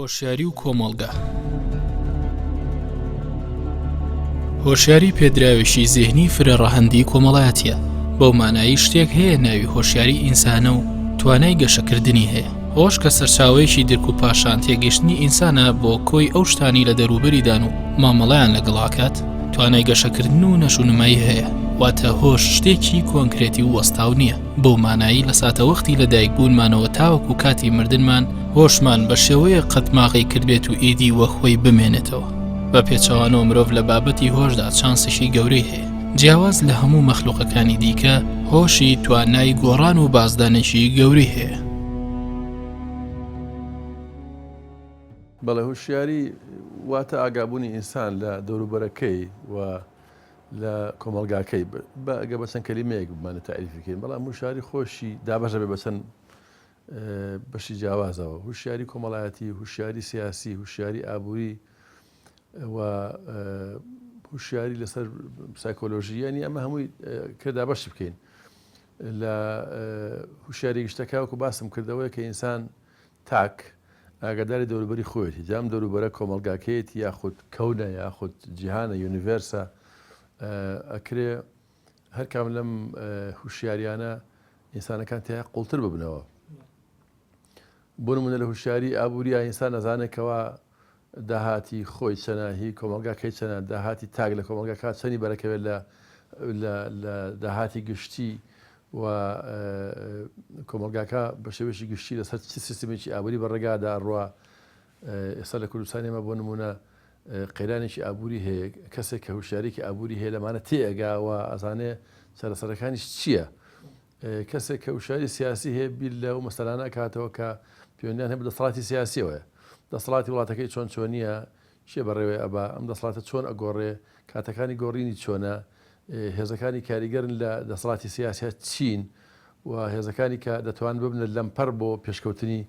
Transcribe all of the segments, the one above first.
هۆشیاری و کۆمەڵگە. هۆشیاری پێدراوێکی زیهنی فرە ڕەهەندی کۆمەڵایەتیە، بەو مانایەی شتێک هەیە ناوی هۆشیاری ئینسانە و توانای گەشەکردنی هەیە. هۆش کە سەرچاوەیەکی درک و پاشان تێگەیشتنی ئینسانە بۆ کۆی ئەو شتانەی لە دەروبەریدان و مامەڵەیان لەگەڵ ئەکات، توانای گەشەکردن و نەشونمایی هەیە، واتە هۆش شتێکی کۆنکرێتی و وەستاو نییە، بەو مانایەی لە ساتەوەختی لەدایکبوونمانەوە تاوەکو کاتی مردنمان هۆشمان بە شێوەیەک قەتماغەی کردبێت و ئیدی وەک خۆی بمێنێتەوە. بە پێچەوانەوە مرۆڤ لە بابەتی هۆشدا چانسێکی گەورەی هەیە. جیاواز لە هەموو مەخلوقەکانی دیکە، هۆشی توانای گۆڕان و بازدانێکی گەورەی هەیە. بەڵێ هۆشیاری واتە ئاگابوونی ئینسان لە دەوروبەرەکەی و لە کۆمەڵگاکەی بە ئەگە بە چەند کەلیمەیەک بمانە تاریفی کەین بەڵام هۆشیاری خۆشی دابەش دەبێت بە چەند بەشی جیاوازەوە هوشیاری کۆمەڵایەتی هوشیاری سیاسی هوشیاری ئابووری و هوشیاری لەسەر سایکۆلۆژی یعنی ئەمە هەمووی کردا بەشی بکەین لە هوشیاری گشتەکە وەکو باسم کردەوەی کە ئینسان تاک ئاگاداری دەوروبەری خۆیەتی جام دەوروبەرە کۆمەڵگاکەیەتی یاخود کەونە یاخود جیهانە universe ە ئەکرێ هەرکام لەم هوشیاریانە ئینسانەکان تیا قوڵتر ببنەوە. بۆ نمونە لە هوشیاری ئابووریا ئینسان ئەزانێت کەوا داهاتی خۆی چەنە هی کۆمەڵگاکەی چەنە داهاتی تاک لە کۆمەڵگاکە چەنی بەرەکەوێت لە لە داهاتی گشتی و کۆمەڵگاکە بە شێوەیەکی گشتی لەسەر چ سیستمێکی ئابووری بە ڕێگادا ئەڕوا ئێستا لە کوردستان ئێمە بۆ نمونە قەیرانێکی ئابووری هەیە، کەسێک کە هوشیاریی ئابووری هەیە لەمانە تێئەگا و ئەزانێ چارەسەرەکانیش چییە. کەسێک کە هوشیاری سیاسی هەیە بیر لەو مەسەلانە ئەکاتەوە کە پەیوەندیان هەیە بە دەسەڵاتی سیاسیەوەیە. دەسەڵاتی وڵاتەکەی چۆن چۆنییە، کێ بەڕێوەی ئەبا، ئەم دەسەڵاتە چۆن ئەگۆڕێ، کاتەکانی گۆڕینی چۆنە، هێزەکانی کاریگەرن لە دەسەڵاتی سیاسیا چین و هێزەکانی کە دەتوانن ببنە لەمپەر بۆ پێشکەوتنی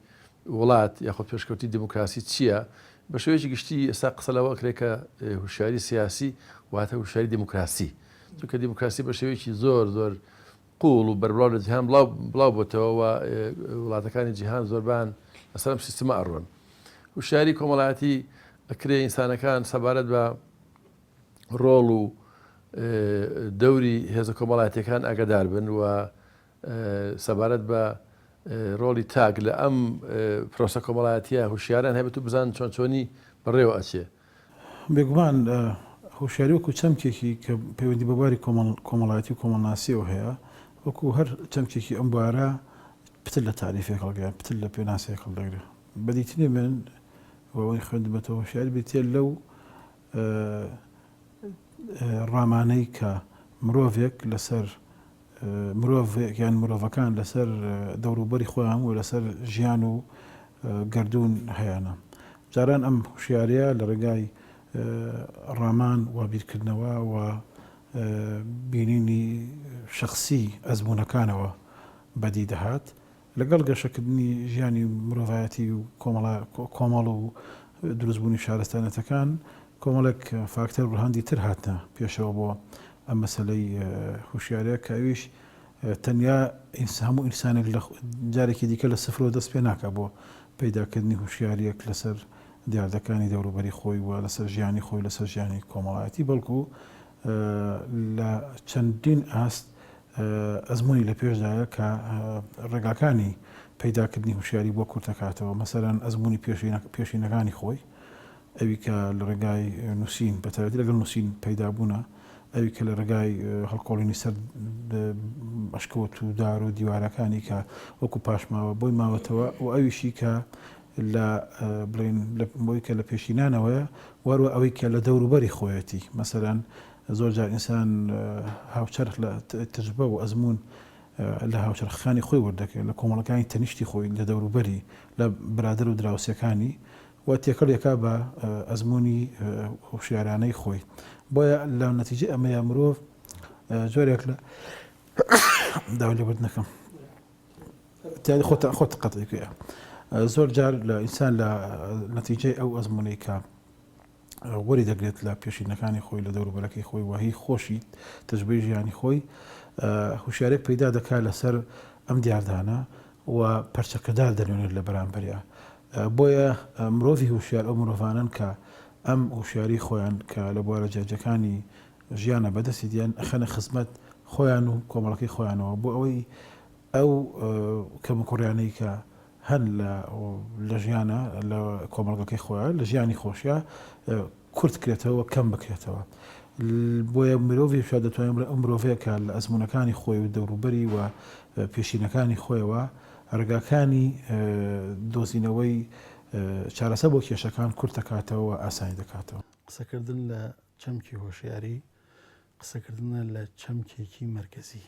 وڵات یاخود پێشکەوتنی دیموکراسی چییە؟ بە شێوەیەکی گشتی ئێستا قسە لەوە ئەکرێت کە هوشیاری سیاسی واتە هوشیاری دیموکراسی چونکە دیموکراسی بە شێوەیەکی زۆر زۆر قوڵ و بەربڵاو لە جیهان بڵاو بڵاو بۆتەوە و وڵاتەکانی جیهان زۆربان لەسەر ئەم سیستمە ئەڕۆن هوشیاری کۆمەڵایەتی ئەکرێ ئینسانەکان سەبارەت بە ڕۆڵ و دەوری هێزە کۆمەڵایەتیەکان ئاگادار بن و سەبارەت بە ڕۆڵی تاک لە ئەم پرۆسە کۆمەڵایەتیە هوشیاران هەبێت و بزانن چۆن چۆنی بەڕێوە ئەچێ. بێگومان هۆشیاری وەکو چەمکێکی کە پەیوەندی بە بواری کۆمەڵایەتی و کۆمەڵناسیەوە هەیە، وەکو هەر چەمکێکی ئەم بوارە پتر لە تاریفێک هەڵگرێ، پتر لە پێناسەیەک هەڵدەگرێ. بە دیتنی من و ئەوەی خوێندبێتەوە هۆشیاری بریتیە لەو ڕامانەی کە مرۆڤێک لەسەر مرۆڤ یان مرۆڤەکان لەسەر دەوروبەری خۆیان و لەسەر ژیان و گەردوون هەیانە. جاران ئەم هوشیاریە لە ڕێگای ڕامان و بیرکردنەوە و بینینی شەخسی ئەزموونەکانەوە بەدی دەهات. لەگەڵ گەشەکردنی ژیانی مرۆڤایەتی و کۆمەڵ و دروستبوونی شارستانیەتەکان کۆمەڵێک فاکتەر و ڕەهەندی تر هاتنە پێشەوە بۆ ئەم مەسەلەی هوشیاریە کە ئەویش تەنیا هەموو ئینسانێک لە جارێکی دیکە لە سفرەوە دەست پێ ناکا بۆ پەیداکردنی هوشیاریەک لەسەر دیاردەکانی دەوروبەری خۆی و لەسەر ژیانی خۆی لەسەر ژیانی کۆمەڵایەتی بەڵکو لە چەندین ئاست ئەزموونی لە پێشدایە کە ڕێگاکانی پەیداکردنی هوشیاری بۆ کورتەکاتەوە، مەسەلەن ئەزموونی پێشینەکانی خۆی، ئەوی کە لە ڕێگای نووسین، بە تایبەتی لەگەڵ نووسین پەیدابوونە، ئەوی کە لە ڕێگای هەڵکۆڵینی سەر ئەشکەوت و دار و دیوارەکانی کە وەکو پاشماوە بۆی ماوەتەوە و ئەویشی کە لە بڵێین بۆی کە لە پێشینانەوەیە و هەروە ئەوەی کە لە دەوروبەری خۆیەتی، مەسەلەن زۆر جار ئینسان هاوچەرخ لە تەجروبە و ئەزموون لە هاوچەرخەکانی خۆی وەردەگرێت، لە کۆمەڵەکانی تەنیشتی خۆی، لە دەوروبەری، لە برادەر و دراوسێکانی و تێکەڵی ئەکا بە ئەزموونی هۆشیارانەی خۆی. بۆیە لە نەتیجەی ئەمەیا مرۆڤ جۆرێک لە داوای لێبوردن ئەکەم خۆت خۆت قەتعی کەیە زۆر جار لە ئینسان لە نەتیجەی ئەو ئەزموونەی کە وەری دەگرێت لە پێشینەکانی خۆی لە دەوروبەرەکەی خۆی و هی خۆشی تەجروبەی ژیانی خۆی هوشیارێک پەیدا دەکات لەسەر ئەم دیاردانە و پەرچەکردار دەنوێنێت لە بەرامبەریا. بۆیە مرۆڤی هوشیار ئەو مرۆڤانەن کە ئەم هوشیاری خۆیان کە لە بوارە جیاجیاکانی ژیانە بەدەستی دێن ئەخەنە خزمەت خۆیان و کۆمەڵەکەی خۆیانەوە بۆ ئەوەی ئەو کەموکوڕیانەی کە هەن لە لە ژیانە لە کۆمەڵگەکەی خۆیان لە ژیانی خۆشیا کورت کرێتەوە کەم بکرێتەوە بۆیە مرۆڤی هوشیار دەتوانین بڵێ ئەو مرۆڤەیە کە لە ئەزموونەکانی خۆی و دەوروبەری و پێشینەکانی خۆیەوە ڕێگاکانی دۆزینەوەی چارەسەر بۆ کێشەکان کورت دەکاتەوە و ئاسانی دەکاتەوە. قسەکردن لە چەمکی هۆشیاری، قسەکردنە لە چەمکێکی مەرکەزی.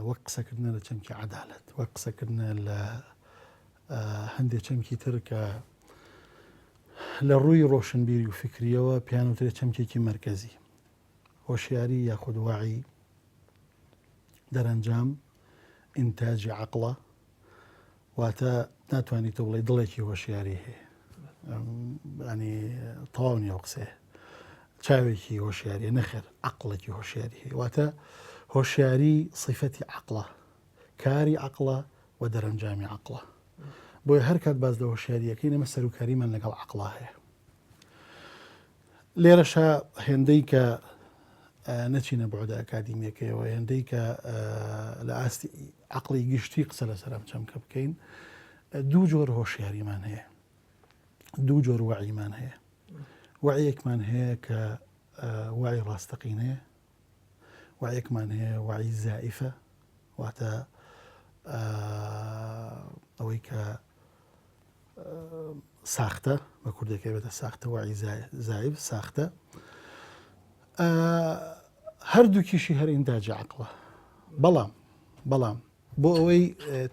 وەک قسەکردنە لە چەمکی عەدالەت، وەک قسەکردنە لە هەندێک چەمکی تر کە لە ڕووی ڕۆشنبیری و فکریەوە پێیان وترێت چەمکێکی مەرکەزی. هۆشیاری یاخود وەعی دەرەنجام ئینتاجی عەقڵە، واتە ناتوانانی تۆ بڵێ دڵێکی هۆشیاری هەیە ینی تەواو نیە قسەیە چاوێکی هۆشیاریە نەخێر عقلێکی هۆشیاری هەیە واتە هۆشیاری سیفەتی عقلە کاری عقلە و دەرەنجامی عقلە بۆیە هەر کات باز لە هۆشیاریەکەی نەمە سەرکاریمان لەگەڵ عقلا هەیە لێرەشا هێندەی کە نەچینە بەعدە ئەکادیمیەکەیەوە هێندەی کە لە ئاستی عقلی گشتی قسە لەسەر ئەم چەمکە بکەین دوو جۆر هۆشیاریمان هەیە دوو جۆر وەعیمان هەیە وەعیەکمان هەیە کە وعی ڕاستەقینەیە وەعیەکمان هەیە وعی زائیفە واتە ئەوەی کە ساختە بە کوردەکەی بێتە ساختە وعی زایب ساختە هەردووکیشی هەر ئینتاجی عقلە بەڵام بەڵام بۆ ئەوەی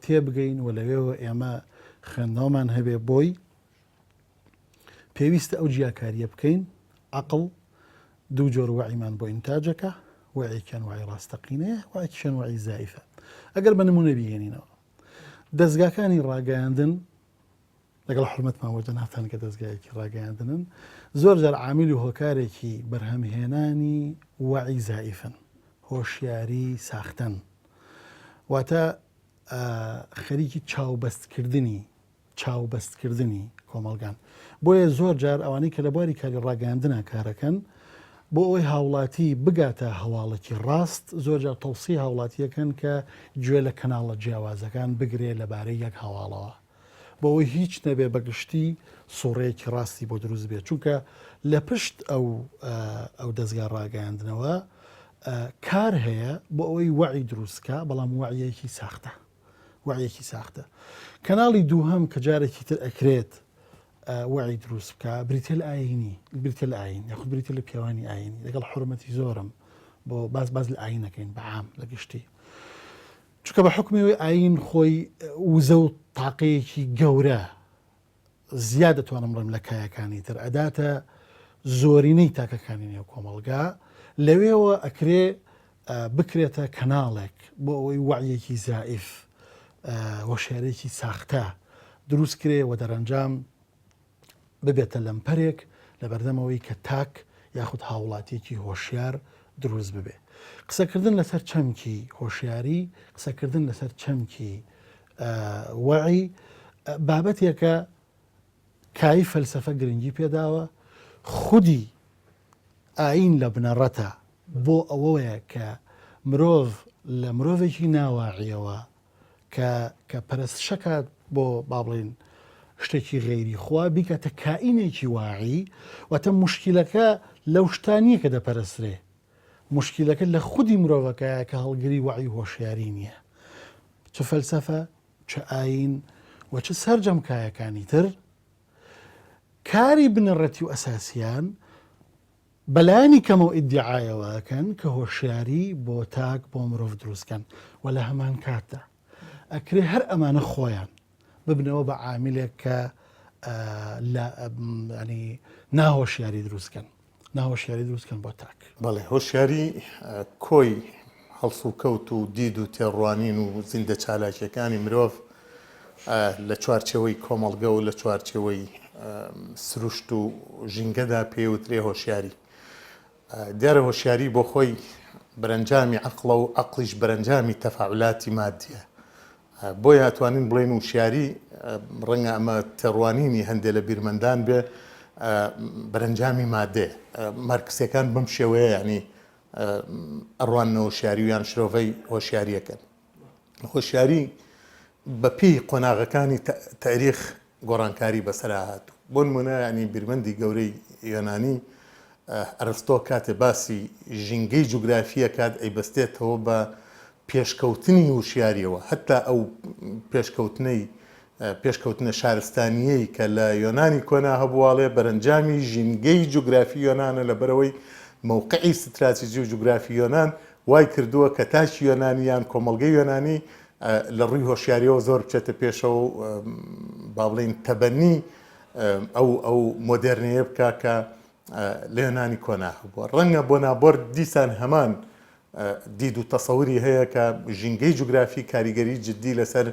تێبگەین و لەوێەوە ئێمە خوێندنەوەمان هەبێ بۆی پێویستە ئەو جیاکاریە بکەین عقل دوو جۆر وەعیمان بۆ ئینتاجەکە وەعێکیان وعی ڕاستەقینەیە وعێکیان وعی زایفە ئەگەر بە نمونە بهێنینەوە دەزگاکانی ڕاگەیاندن لەگەڵ حورمەتمان بۆ جەنابتان کە دەزگایەکی ڕاگەیاندنن زۆر جار عامیل و هۆکارێکی بەرهەمهێنانی وەعی زائیفن هۆشیاری ساختەن واتە خەریکی چاوبەستکردنی چاوبەستکردنی کۆمەڵگان. بۆیە زۆر جار ئەوانەی کە لە بواری کاری ڕاگەیاندنا کارەکەن، بۆ ئەوەی هاوڵاتی بگاتە هەواڵێکی ڕاست، زۆر جار تەوسیەی هاوڵاتییەکەن کە گوێ لە کەناڵە جیاوازەکان بگرێ لەبارەی یەک هەواڵەوە. بۆ ئەوەی هیچ نەبێ بە گشتی سوڕەیەکی ڕاستی بۆ دروست بێ. چونکە لە پشت ئەو ئەو دەزگا ڕاگەیاندنەوە کار هەیە بۆ ئەوەی وەعی دروست کا، بەڵام وەعیەکی ساختە. وەعیەکی ساختە. کەناڵی دووهەم کە جارێکی تر ئەکرێت وەعی دروست بکا بریتە لە ئاینی بریتە لە ئاین یاخود بریتە لە پیاوانی ئاینی لەگەڵ حرمەتی زۆرم بۆ باز باز لە ئاینەکەین بە عام لە گشتی چونکە بە حکومی ئاین خۆی وزە و تاقەیەکی گەورە زیاد دەتوانم بڵێم لە کایەکانی تر ئەداتە زۆرینەی تاکەکانی نێو کۆمەڵگا، لەوێوە ئەکرێ بکرێتە کەناڵێک بۆ ئەوەی وەعیەکی زائیف هۆشیارێکی ساختە دروست کرێ و دەرەنجام ببێتە لەمپەرێک لەبەردەمەوەی کە تاک یاخود هاوڵاتیەکی هۆشیار دروست ببێ. قسەکردن لەسەر چەمکی هۆشیاری، قسەکردن لەسەر چەمکی وەعی بابەتێکە کای فەلسەفە گرنگی پێداوە، خودی ئایین لە بنەڕەتە بۆ ئەوەیە کە مرۆڤ لە مرۆڤێکی ناواعیەوە کە کە پەرستشەکات بۆ با بڵێین شتێکی غەیری خوا بیکاتە کائینێکی واعی واتە موشکیلەکە لەو شتا نییە کە دەپەرسترێ موشکیلەکە لە خودی مرۆڤەکەیە کە هەڵگری وەعی و هۆشیاری نییە چ فەلسەفە چ ئایین و چ سەرجەم کایەکانی تر کاری بنەڕەتی و ئەساسیان بەلایەنی کەمەوە ئیدیعای ئەوە ئەکەن کە هۆشیاری بۆ تاک بۆ مرۆڤ دروست کەن و لە هەمان کاتدا ئەکرێ هەر ئەمانە خۆیان ببنەوە بە عامیلێک کە لە ینی ناهۆشیاری دروست کەن ناهۆشیاری دروست کەن بۆ تاک. بەڵێ هۆشیاری کۆی هەڵسوکەوت و دید و تێڕوانین و زیندە چالاکیەکانی مرۆڤ لە چوارچێوەی کۆمەڵگە و لە چوارچێوەی سروشت و ژینگەدا پێی وترێ هۆشیاری. دیارە هۆشیاری بۆ خۆی بەرەنجامی عەقڵە و عەقڵیش بەرەنجامی تەفاعولاتی مادیە. بۆیە ئەتوانین بڵێین وشیاری، ڕەنگە ئەمە تێڕوانینی هەندێ لە بیرمەندان بێ، بەرەنجامی مادەیە. مارکسییەکان بەم شێوەیە یانی ئەڕواننە هۆشیاری و یان شرۆڤەی هۆشیاری ئەکەن. هۆشیاری بە پێی قۆناغەکانی تاریخ گۆڕانکاری بەسەرا هاتوو. بۆ نموونە یانی بیرمەندی گەورەی یۆنانی ئەرستۆ کاتێ باسی ژینگەی جوگرافی ئەکات ئەیبەستێتەوە بە پێشکەوتنی وشیاریەوە، هەتا ئەو پێشکەوتنەی پێشکەوتنە شارستانییەی کە لە یۆنانی کۆنا هەبوو ئەڵێ بەرەنجامی ژینگەی جوگرافی یۆنانە لەبەرئەوەی مەوقعی ستراتیجی و جوگرافی یۆنان وای کردووە کە تاکی یۆنانی یان کۆمەڵگەی یۆنانی لە ڕووی هۆشیاریەوە زۆر بچێتە پێشەوە و با بڵێین تەبەنی ئەو ئەو مۆدێرنەیە بکا کە لە یۆنانی کۆنا هەبووە. ڕەنگە بۆنابۆرد دیسان هەمان دید و تەسەوری هەیە کە ژینگەی جوگرافی کاریگەری جددی لەسەر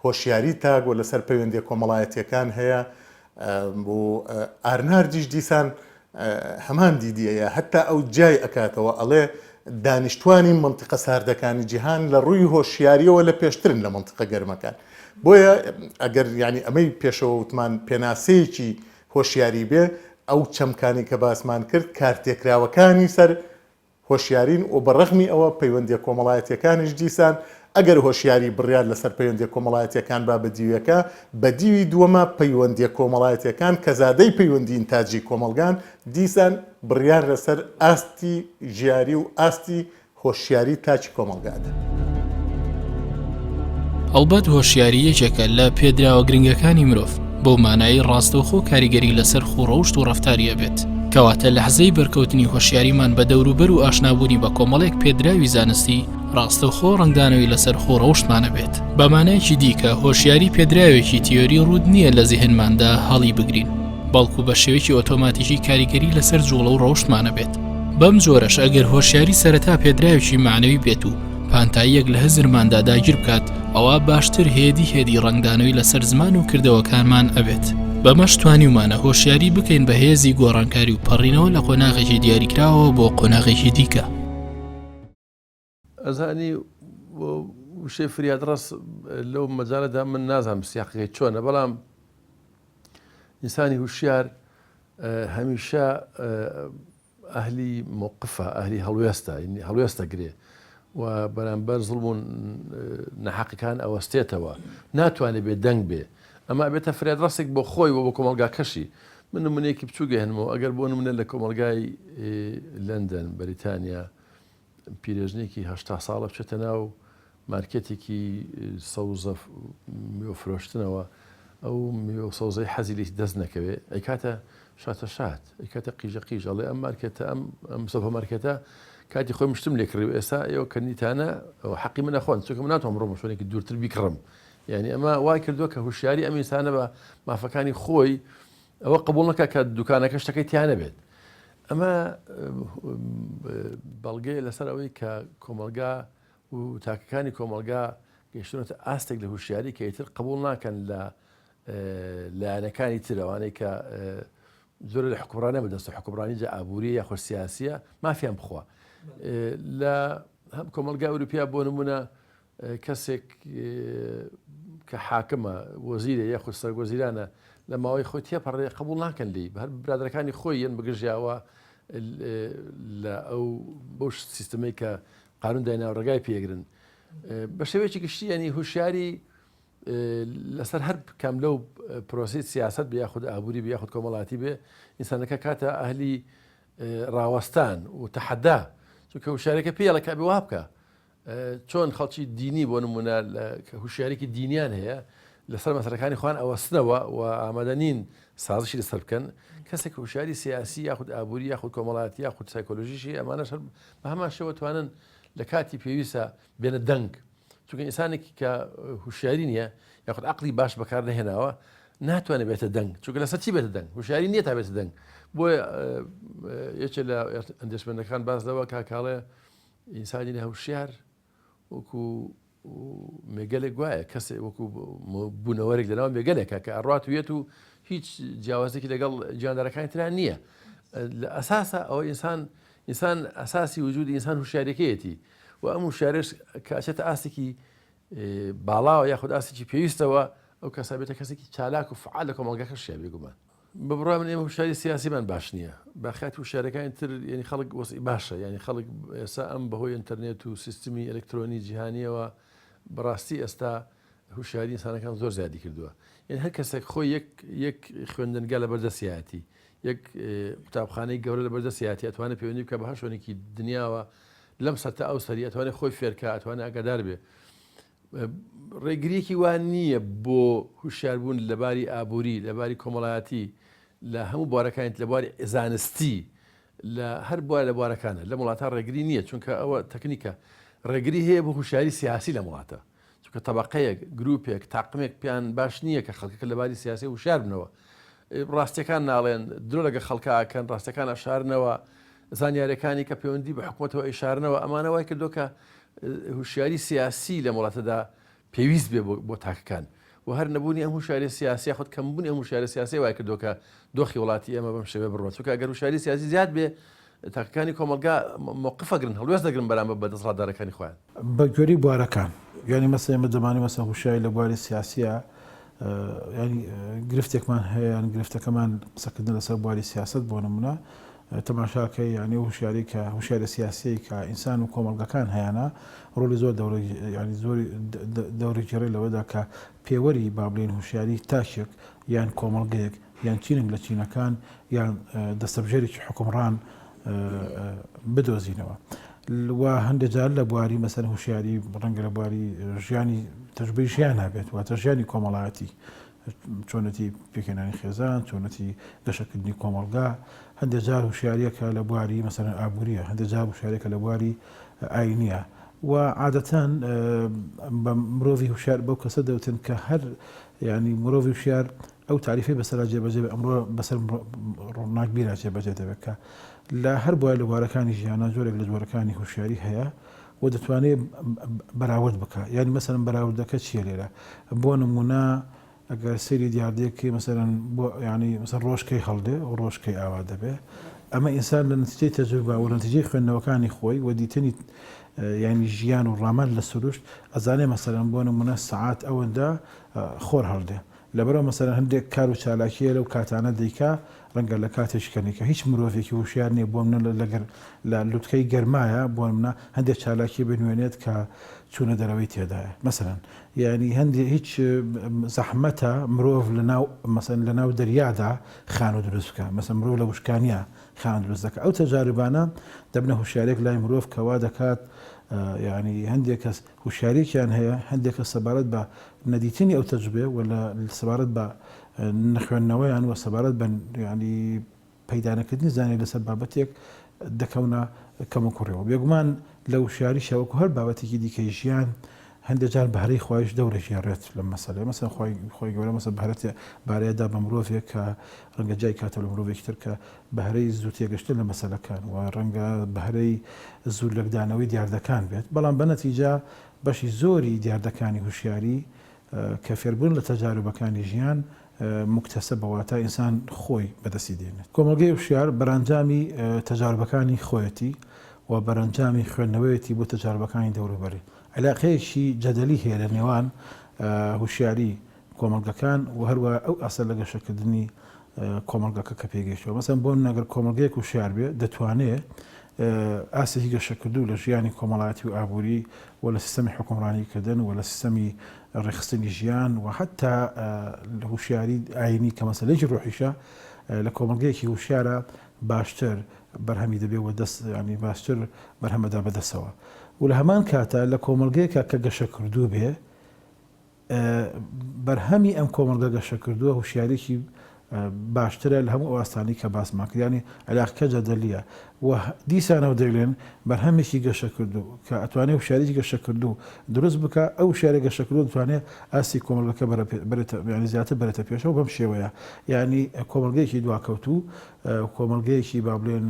هۆشیاری تاک و لەسەر پەیوەندیە کۆمەڵایەتیەکان هەیە و ئارناردیش دیسان هەمان دیدی هەیە هەتا ئەو جیای ئەکاتەوە ئەڵێ دانیشتوانی مەنتیقە ساردەکانی جیهان لە ڕووی هۆشیاریەوە لە پێشترن لە مەنتیقە گەرمەکان بۆیە ئەگەر یعنی ئەمەی پێشەوە وتمان پێناسەیەکی هۆشیاری بێ ئەو چەمکانی کە باسمان کرد کارتێکراوەکانی سەر هۆشیارین و بە ڕەغمی ئەوە پەیوەندیە کۆمەڵایەتیەکانیش دیسان ئەگەر هۆشیاری بڕیار لەسەر پەیوەندیە کۆمەڵایەتیەکان با بە دیوێکە، بە دیوی دووەما پەیوەندیە کۆمەڵایەتیەکان کە زادەی پەیوەندی ئینتاجی کۆمەڵگان دیسان بڕیار لەسەر ئاستی ژیاری و ئاستی هۆشیاری تاکی کۆمەڵگا ئەدەن. ئەڵبەت هۆشیاری یەکێکە لە پێدراوە گرنگەکانی مرۆڤ، بەو مانایەی ڕاستەوخۆ کاریگەری لەسەر خووڕەوشت و ڕەفتاری ئەبێت. کەواتە لەحزەی بەرکەوتنی هۆشیاریمان بە دەوروبەر و ئاشنابوونی بە کۆمەڵێک پێدراوی زانستی، ڕاستەوخۆ ڕەنگدانەوەی لەسەر خووڕەوشتمان ئەبێت. بە مانایەکی دیکە هۆشیاری پێدراوێکی تیۆری ڕووت نییە لە زیهنماندا هەڵیبگرین، بەڵکو بە شێوەیەکی ئۆتۆماتیکی کاریگەری لەسەر جوڵە و ڕەوشتمان ئەبێت. بەم جۆرەش ئەگەر هۆشیاری سەرەتا پێدراوێکی مەعنەوی بێت و پانتاییەک لە هزرماندا داگیر بکات، ئەوا باشتر هێدی هێدی ڕەنگدانەوەی لەسەر زمان و کردەوەکانمان ئەبێت. بەمەش توانیومانە هۆشیاری بکەین بە هێزی گۆڕانکاری و پەڕینەوە لە قۆناغێکی دیاریکراوەوە بۆ قۆناغێکی دیکە. ئەزانی وشەی فریادڕەس لەو مەجالەدا من نازانم سیاقەکەی چۆنە بەڵام ئینسانی هوشیار هەمیشە ئەهلی مۆقفە ئەهلی هەڵوێستە هەڵوێستە گرێ و بەرامبەر زڵم و نەحەقەکان ئەوەستێتەوە ناتوانێت بێ دەنگ بێ ئەمە بێتە فرێدڕەسێک بۆ خۆی و بۆ کۆمەڵگاکەشی من نمونەیەکی بچووک هێنمەوە ئەگەر بۆ نمونە لە کۆمەڵگای لەندەن بەریتانیا پیرێژنێکی 80 ساڵە بچێتە ناو مارکێتێکی سەوزە میوە فرۆشتنەوە ئەو میوە و سەوزەی حەزی لێی دەست نەکەوێ ئەیکاتە شاتە شات ئەیکاتە قیژە قیژ ئەڵێ ئەم مارکێتە ئەم ئەم سۆپە مارکێتە کاتی خۆی مشتم لێ کڕی و ئێستا ئێوە کە نیتانە ئەوە حەقی منە خۆن چونکە من ناتوانم بڕۆمە شوێنێکی دوورتر بیکڕم یعنی ئەمە وای کردووە کە هوشیاری ئەم ئینسانە بە مافەکانی خۆی ئەوە قبوڵ نەکا کە دوکانەکە شتەکەی تیا نەبێت ئەمە بەڵگەیە لەسەر ئەوەی کە کۆمەلگا و تاکەکانی کۆمەڵگا گەیشتوونەتە ئاستێک لە هوشیاری کە ئیتر قبوڵ ناکەن لە لایەنەکانی تر ئەوانەی کە زۆر لە حکومڕانە بەدەستە حکومڕانی جا ئابووری یاخود سیاسیە مافیان بخوا لە هەم کۆمەڵگا ئەوروپیا بۆ نمونە کەسێک کە حاکمە وەزیرە یاخود سەرۆک وەزیرانە لە ماوەی خۆی تێپەڕێ قبول ناکەن لی هەر برادەرەکانی خۆی یەن بگژیاوە لە ئەو بەو سیستمەی کە قانون دایناوە ڕێگای پێگرن بە شێوەیەکی گشتی ینی هوشیاری لەسەر هەر کام لەو پرۆسی سیاست بێ یاخود ئابووری بێ یاخود کۆمەڵاتی بێ ئینسانەکە کاتە ئەهلی ڕاوەستان و تەحەدا چونکە هوشیارەکە پێڵە کە بێ وا بکە چۆن خەڵکی دینی بۆ نمونە کە هوشیارێکی دینیان هەیە لەسەر مەسەلەکانی خۆیان ئەوەستنەوە و ئامادە نین سازشی لەسەر بکەن کەسێک هوشیاری سیاسی یاخود ئابووری یاخود کۆمەڵاتی یاخود سایکۆلۆژیشی ئەمانەش هەر بە هەمان شێوە توانن لە کاتی پێویستە بێنە دەنگ چونکە ئینسانێکی کە هوشیاری نییە یاخود عقلی باش بەکار نەهێناوە ناتوانێت بێتە دەنگ چونکە لەسەر چی بێتە دەنگ هوشیاری نییە تا بێتە دەنگ بۆیە یەکێ لە ئەندێشمەندەکان باس لەوە کاکاڵێ ئینسانی ناهوشیار وەکو مێگەلێک گوایە کەسێ وەکو بوونەوەرێک لەناو مێگەلێکە کە ئەڕات وێت و هیچ جیاوازێکی لەگەڵ گیاندارەکانی تران نییە لە ئەساسە ئەوە ئینسان ئینسان ئەساسی وجودی ئینسان هوشیارەکەیەتی و ئەم هوشیارش کە ئەچێتە ئاستێکی. باڵاوە یاخود ئاستێکی پێویستەوە ئەو کەسە بێتە کەسێکی چالاک و فعال لە کۆمەڵگەکەشیا بێگومان. بە بڕوای من ئێمە هوشیاری سیاسیمان باش نییە باقیاتی هوشیارەکانی تر یعنی خەڵک وەزعی باشە یعنی خەڵک ئێستا ئەم بەهۆی ئینتەرنێت و سیستمی ئەلکترۆنی جیهانیەوە بەڕاستی ئێستا هوشیاری ئینسانەکان زۆر زیادی کردووە یعنی هەر کەسێک خۆی یەک یەک خوێندنگا لە بەردەستیایەتی یەک قوتابخانەی گەورە لە بەردەستیایەتی ئەتوانێت پەیوەندی بکە بە هەر شوێنێکی دنیاوە لەم سەر تا ئەو سەری ئەتوانێت خۆی فێرکە ئەتوانێت ئاگادار بێ ڕێگریەکی وا نییە بۆ هوشیاربوون لە باری ئابووری، لە باری کۆمەڵایەتی، لە هەموو بوارەکانی لە بواری زانستی، لە هەر بوار لە بوارەکانە لەم وڵاتە ڕێگری نییە چونکە ئەوە تەکنیکە ڕێگری هەیە بۆ هوشیاری سیاسی لەم وڵاتە چونکە تەبەقەیەک گروپێک تاقمێک پێیان باش نییە کە خەڵکەکە لە باری سیاسی هوشیار بنەوە ڕاستیەکان ناڵێن درۆ لەگە خەڵکە ئەکەن ڕاستەکان ئەشارنەوە زانیارەکانی کە پەیوەندی بە حکوومەتەوە ئەیشارنەوە ئەمانە وای کردو کە هوشیاری سیاسی لەم وڵاتەدا پێویست بێ بۆ تاکەکان و هەر نەبوونی ئەم هوشیاری سیاسی یاخود کەمبوونی ئەم هوشیاری سیاسی وای کردو کە دۆخی وڵاتی ئێمە بەم شێوە بڕوات چونکە ئەگەر هوشیاری سیاسی زیاد بێ تاکەکانی کۆمەڵگا مەوقف ئەگرن هەڵوێست دەگرن بەرامبەر بە دەسەڵاتدارەکانی خۆیان. بە گوێرەی بوارەکان یانی مەسەلەن ئێمە دەمانەوێت مەسەلەن هوشیاری لە بواری سیاسیە یانی گرفتێکمان هەیە یان گرفتەکەمان قسەکردن لەسەر بواری سیاسەت بۆ نمونە تەماشاکەی یانی ئەو هوشیاری کە هوشیارە سیاسیەی کە ئینسان و کۆمەڵگەکان هەیانە ڕۆڵی زۆر دەورە یانی زۆری دەورەگێڕێ لەوەدا کە پێوەری با بڵێین هوشیاری تاکێک یان کۆمەڵگەیەک یان چینێک لە چینەکان یان دەستەبژێرێکی حوکمڕان بدۆزینەوە و هەندێک جار لە بواری مەسەن هوشیاری ڕەنگە لە بواری ژیانی تەجروبەی ژیان هەبێت واتە ژیانی کۆمەڵایەتی چۆنەتی پێکهێنانی خێزان چۆنەتی گەشەکردنی کۆمەڵگا هەندێک جار هوشیاریەکە لە بواری مەسەن ئابووریە هەندێک جار هوشیارێکە لە بواری ئاینیە و عادەتەن بە مرۆڤی هوشیار بەو کەسە دەوتن کە هەر ینی مرۆڤی هوشیار ئەو تاریفەی بەسەرا جێبەجێ بێ ئەمڕۆ بەسەر ڕووناکبیرا جێبەجێ دەبێت کە لە هەر بوار لە بوارەکانی ژیانە جۆرێک لە جۆرەکانی هوشیاری هەیە و دەتوانێت بەراورد بکە یعنی مەسەرم بەراوردەکە چییە لێرە بۆ نمونە ئەگەر سەیری دیاردەیەک مەسەرەن بۆ ینی مەسەر ڕۆژکەی هەڵدێ و ڕۆژکەی ئاوا دەبێ ئەمە ئینسان لە نەتیجەی تەجروبە و نەتیجەی خوێندنەوەکانی خۆی و دیتنی ینی ژیان و ڕامان لە سروشت ئەزانێ مەسەرەن بۆ نمونە سەعات ئەوەندە خۆر هەڵدێ لەبەرئەوە مەسەلەن هەندێک کار و چالاکییە لەو کاتانە دەیکا ڕەنگە لە کاتێکی کە نیکا هیچ مرۆڤێکی هوشیار نییە بۆ منە لەگەر لە لوتکەی گەرمایە بۆ منە هەندێک چالاکی بنوێنێت کە چوونە دەرەوەی تێدایە مەسەلەن یعنی هەندێ هیچ زەحمەتە مرۆڤ لە ناو مەسەن لە ناو دەریادا خانوو دروست بکە مەسەن مرۆڤ لە وشکانیە خانوو دروست دەکات ئەو تەجاربانە دەبنە هوشیارێک لای مرۆڤ کەوا دەکات یعنی هەندێک کەس هوشیاریەکیان هەیە، هەندێک کەس سەبارەت بە نەدیتنی ئەو تەجروبەیە و لە سەبارەت بە نەخوێندنەوەیان و سەبارەت بە یانی پەیدا نەکردنی زانیاری لەسەر بابەتێک دەکەونە کەموکوڕیەوە. بێگومان لە وشیاریشا وەکو هەر بابەتێکی دیکەی ژیان هەندێک جار بەهرەی خوایش دەورەگێڕێت لەم مەسەلەیە. مەسەلەن خوای خوای گەورە مەسەلەن بەهرەتێ بارەیە دا بە مرۆڤێک کە ڕەنگە جیای کاتەوە لە مرۆڤێکی تر کە بەهرەی زوو تێگەشتن لە مەسەلەکان و ڕەنگە بەهرەی زوو لێکدانەوەی دیاردەکان بێت، بەڵام بە نەتیجە بەشی زۆری دیاردەکانی هوشیاری کە فێربوون لە تەجاروبەکانی ژیان موکتەسەبە واتە ئینسان خۆی بەدەستی دێنێت. کۆمەڵگەی هوشیار بەرەنجامی تەجاروبەکانی خۆیەتی و بەرەنجامی خوێندنەوەیەتی بۆ تەجاروبەکانی دەوروبەری. عیلاقەیەکی جەدەلی هەیە لە نێوان هوشیاری کۆمەڵگەکان و هەروەها ئەو ئاستە لە گەشەکردنی کۆمەڵگەکە کە پێگەیشتووە. مەسەلەن بۆ نمونە گەر کۆمەڵگەیەک وشیار بێ دەتوانێ ئاستێکی گەشەکردوو لە ژیانی کۆمەڵایەتی و ئابووری و لە سیستەمی حوکمڕانیکردن و لە سیستەمی ڕێکخستنی ژیان و حەتا لە هوشیاری ئایینی کە مەسەلەیەکی ڕۆحیشە لە کۆمەڵگەیەکی هوشیارە باشتر بەرهەمی دەبێ و دەست یانی باشتر بەرهەمەدا بەدەستەوە و لە هەمان کاتا لە کۆمەڵگەیەکە کە گەشەکردوو بێ بەرهەمی ئەم کۆمەڵگە گەشەکردووە هوشیاریی باشترە لە هەموو ئەو ئاستانەی کە باسمان کرد یانی عیلاقەکە جەدەلییە و دیسانەوە دەیڵێن بەرهەمێکی گەشەکردوو کە ئەتوانێ هوشیاریی گەشەکردوو دروست بکا ئەو هوشیاریە گەشەکردووە دەتوانێ ئاستی کۆمەڵگەکە بەرێتە یانی زیاتر بەرێتە پێشەوە بەم شێوەیە یانی کۆمەڵگەیەکی دواکەوتوو کۆمەڵگەیەکی با بڵێن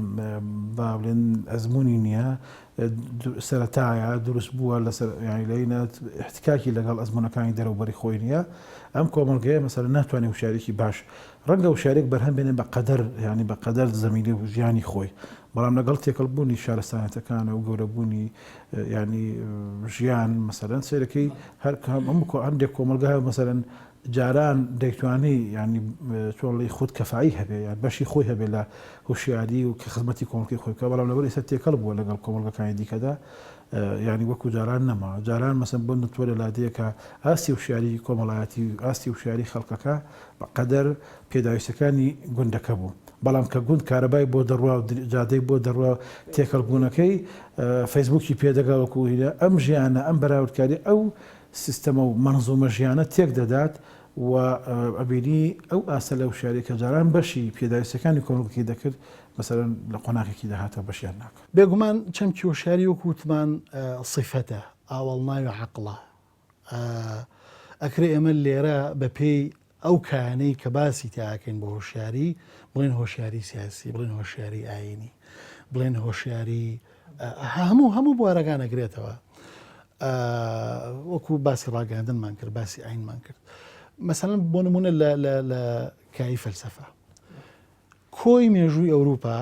با بڵێن ئەزموونی نییە سەرەتایە دروست بووە لەسەر یانی لەینە احتکاکی لەگەڵ ئەزموونەکانی دەرەوبەری خۆی نییە ئەم کۆمەڵگەیە مەسەلەن ناتوانێت وشیاریی باش ڕەنگە وشیاریەک بەرهەم بێنێ بە قەدەر یانی بە قەدەر زەمینە و ژیانی خۆی. بەڵام لەگەڵ تێکەڵ بوونی شارستانێتەکان و گەورە بوونی یانی ژیان مەسەلەن سەیرەکەی هەر هەموو هەندێک کۆمەڵگا مەسەلەن جاران دەیتوانی یانی چۆڵی خود کەفایی هەبێ یان بەشی خۆی هەبێ لە هوشیاری و کە خزمەتی کۆمەڵگەی خۆی بکا بەڵام لەبەر ئێستا تێکەڵ بووە لەگەڵ کۆمەڵگەکانی دیکەدا یانی وەکو جاران نەما جاران مەسەن بۆ نتوە لە لادێکە ئاستی هوشیاری کۆمەڵایەتی و ئاستی هوشیاری خەڵکەکە بە قەدەر پێداویستەکانی گوندەکە بوو بەڵام کە گوند کارەبای بۆ دەڕوا و جادەی بۆ دەڕوا تێکەڵ بوونەکەی فەیسبووکی پێدەگا وەکو هینە ئەم ژیانە ئەم بەراوردکاری ئەو سیستەمە و مەنزومە ژیانە تێک دەدات و ئەبینی ئەو ئاستە لە وشیاری کە جاران بەشی پێداویستیەکانی کۆمەڵگەکەی دەکرد مەسەلەن لە قۆناغێکی داهاتوە بەشیان ناکات. بێگومان چەمکی وشیاری وەکو وتمان سیفەتە، ئاوەڵناوی عەقڵە. ئەکرێ ئێمە لێرە بە پێی ئەو کایانەی کە باسی تیا ئەکەین بۆ هۆشیاری، بڵێین هۆشیاری سیاسی، بڵێین هۆشیاری ئایینی، بڵێین هۆشیاری هەموو هەموو بوارەکان ئەگرێتەوە. وەکو باسی ڕاگەیاندنمان کرد، باسی ئاینمان کرد. مەسەلەن بۆ نمونە لە لە لە کایی فەلسەفە کۆی مێژووی ئەوروپا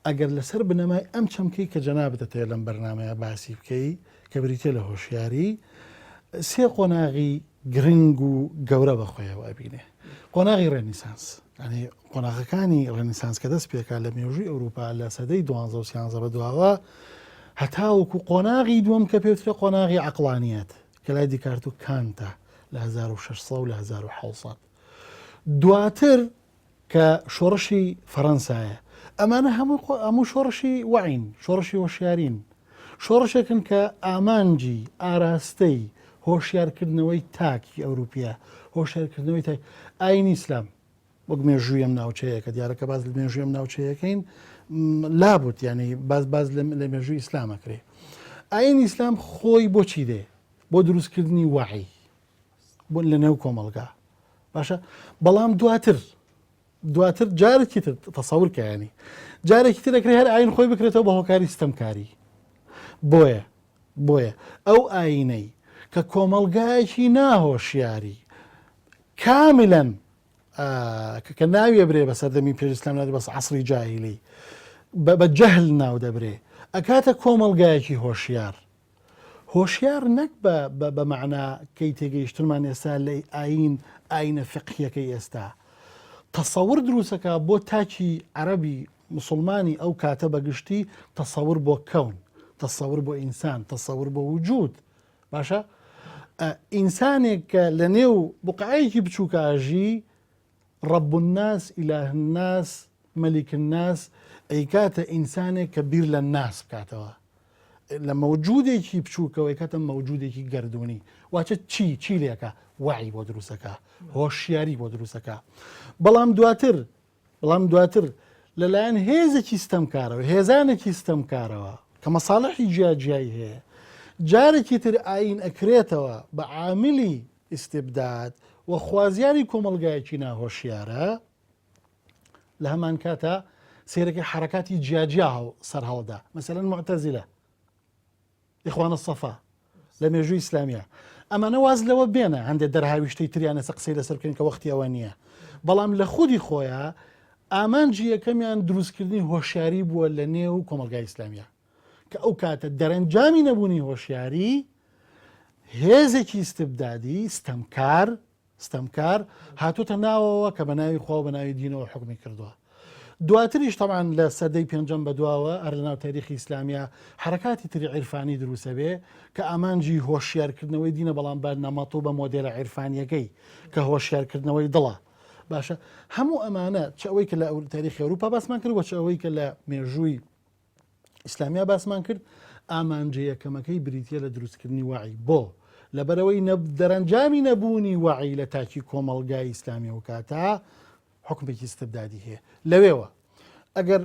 ئەگەر لەسەر بنەمای ئەم چەمکەی کە جەنابت دەتەوێت لەم بەرنامەیە باسی بکەی کە بریتیە لە هۆشیاری، سێ قۆناغی گرنگ و گەورە بە خۆیەوە ئەبینێ. قۆناغی ڕێنیسانس، یانی قۆناغەکانی ڕێنیسانس کە دەست پێکا لە مێژووی ئەوروپا لە سەدەی دوانزە و سیانزە بە دواوە هەتاوەکو قۆناغی دووەم کە پێوترێ قۆناغی عەقڵانیەت کە لای دیکارت و کانتە لە 1600 و لە 1700 دواتر کە شۆڕشی فەڕەنسایە ئەمانە هەموو هەموو شۆڕشی وەعین شۆڕشی هۆشیارین شۆڕشێکن کە ئامانجی ئاراستەی هۆشیارکردنەوەی تاکی ئەوروپیە هۆشیارکردنەوەی تاک ئاینی ئیسلام وەک مێژووی ئەم ناوچەیە کە دیارە کە باز لە مێژووی ئەم ناوچەیەکەین لابوت یعنی باز باز لە مێژووی ئیسلام ئەکرێ ئاینی ئیسلام خۆی بۆچی دێ بۆ دروستکردنی وەعی بۆ لە نێو کۆمەڵگا باشە بەڵام دواتر دواتر جارێکی تر تەسەور کەیانی جارێکی تر دەکرێت هەر ئاین خۆی بکرێتەوە بە هۆکاری ستەمکاری بۆیە بۆیە ئەو ئاینەی کە کۆمەڵگایەکی ناهۆشیاری کاملەن کە ناویە برێ بە سەردەمی پێش ئیسلام ناوی بەس عەسری جاهیلی بە جەهل ناو دەبرێ ئەکاتە کۆمەڵگایەکی هۆشیار هۆشیار نەک بە بە مەعنا کەی تێگەیشتنمان ئێستا لە ئایین ئایینە فیقهیەکەی ئێستا تەسەور دروستەکا بۆ تاکی عەرەبی موسڵمانی ئەو کاتە بە گشتی تەسەور بۆ کەون تەسەور بۆ ئینسان تەسەور بۆ وجود باشە ئینسانێک کە لە نێو بقعەیەکی بچووکە ئەژی رب الناس اله الناس ملک الناس ئەیکاتە ئینسانێک کە بیر لە ناس بکاتەوە لە مەوجودێکی بچووکەوە ئەیکاتە مەوجودێکی گەردوونی واتە چی چی لێکە وعی بۆ دروستەکە هۆشیاری بۆ دروستەکە بەڵام دواتر بەڵام دواتر لەلایەن هێزێکی ستەمکارەوە هێزانێکی ستەمکارەوە کە مەساڵحی جیاجیایی هەیە جارێکی تر ئاین ئەکرێتەوە بە عاملی ئیستبداد و خوازیاری کۆمەڵگایەکی ناهۆشیارە، لە هەمان کاتا سەیرەکەی حەرەکاتی جیاجیا سەرهەڵدا، مەسەلەن موعتەزیلە، ئیخوان الصەفا لە مێژووی ئیسلامیە، ئەمانە واز لەوە بێنە هەندێک دەرهاویشتەی تریان ئێستا قسەی لەسەر بکەین کە وەختی ئەوە نییە، بەڵام لە خودی خۆیا ئامانجی یەکەمیان دروستکردنی هۆشیاری بووە لە نێو کۆمەڵگای ئیسلامیە. کە ئەو کاتە دەرەنجامی نەبوونی هۆشیاری هێزێکی ئیستبدادی ستەمکار ستەمکار هاتوتە ناوەوە کە بە ناوی خوا و بە ناوی دینەوە حکومی کردووە. دواتریش تەبعەن لە سەدەی پێنجەم بەدواوە هەر لەناو تاریخی ئیسلامیا حەرەکاتی تری عیرفانی دروستەبێ کە ئامانجی هۆشیارکردنەوەی دینە بەڵام بە نەمەط و بە مۆدێلە عیرفانیەکەی کە هۆشیارکردنەوەی دڵە باشە هەموو ئەمانە چ ئەوەی کە لە تاریخی ئەوروپا باسمان کرد وە چ ئەوەی کە لە مێژووی ئیسلامیا باسمان کرد ئامانجە یەکەمەکەی بریتە لە دروستکردنی وەعی بۆ لەبەرەوەی دەرەنجامی نەبوونی وەعی لە تاکی کۆمەڵگای ئیسلامی و کاتا حکومێکی استبدادی هەیە لەوێوە ئەگەر